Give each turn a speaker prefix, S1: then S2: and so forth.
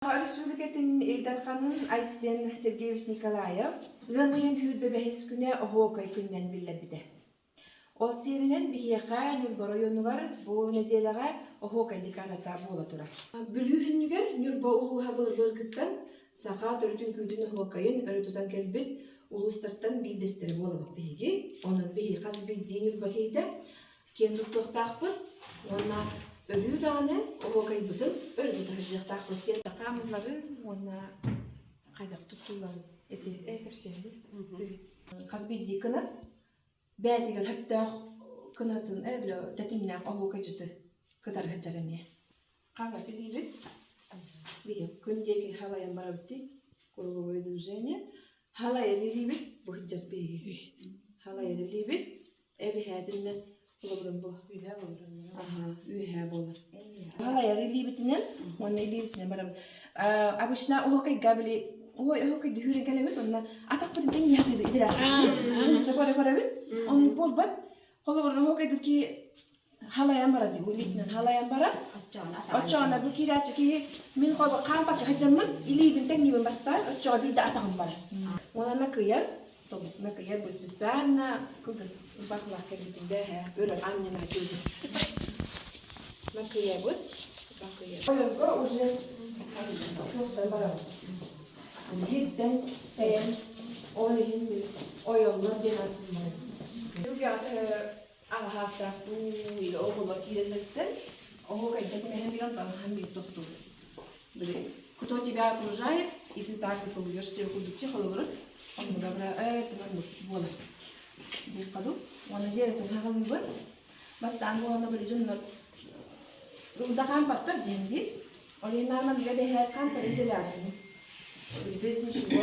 S1: Саха Өрөспүүбүлүкэтин Ил Дарханын Айсен Сергеевич Николаев ыам ыйын 25 күнэ Оһуокай күнүнэн биллэрбитэ. Ол сиэринэн биһиэхэ Ньурба оройуонугар бу нэдиэлэҕэ Оһуокай декадата буола турар. Бүлүү күнүгэр Ньурба улууһа былыр-былыргыттан саха төрүт үҥкүүтүн оһуокайын өрө тутан кэлбит улуустартан биирдэстэрэ буолабыт биһиги. Онон биһиги хас биирдии Ньурба киһитэ киэн туттуохтаахпыт уонна өрүү даҕаны оһуокайбытын өрө тута сылдьыахтаахпыт диэн хаамыллары уонна хайдах туттулларын эти кэпсээни хас биирдии кынат бэйэтигэр сөптөөх кынатын били тэтимнээх оһуокайдьыты кытары сылдьар эмиэ хаҥас илиибит биһи күн диэки халайан барабыт дии круговое движение халайан илиибит бу сылдьар биһиги халайан илиибит Эбиһээтиннэ холобурун бу.
S2: Үөһээ буолар.
S1: Аха, үөһээ буолар. Халайар илиибитинэн уонна илиибитинэн барабыт. Обычно оһуокайга били ой оһуокай дүһүүрэн кэлэбит онно атахпытын тэҥ иһэ идэлээхпит. Көрө көрөбүт. Оннук буолбат. Холобурун оһуокайдыр ки халайан барар дии, илиитинэн халайан барар. Оччоҕуна бу киирээччи киһи мин холобур хаампакка сылдьаммын илиибин тэҥниибин бастаан оччоҕо биирдэ атаҕым барар. Уонна накыйар Накыйар бу специально кылгас ырбаахылаах кэлбитим бээһэ өрө анньына түөдүм. Накыйабыт. Накыйабыт. Ойорго уже туохтан барабыт. Биирдэн тэйэн ол иһин ойоллор диэн ааттыыллар. Аҕаһаастаах дуу или оҕолор киирэллэриттэн оһуокайда тимэһэн биэрэн таҥаһан биир тохтуур. Били кто тебя окружает, и ты так и плывешь диэн курдук холобурун оннуга бара ээ туман буолар диэххэ дуу. Уонна дьиэрэтин хаҕалыыбын. Бастаан буолана били дьоннор ылдахан баттар диэн биир. Ол иһин наарманыга бэһээт хаантар идэлээҕин. Без ничего.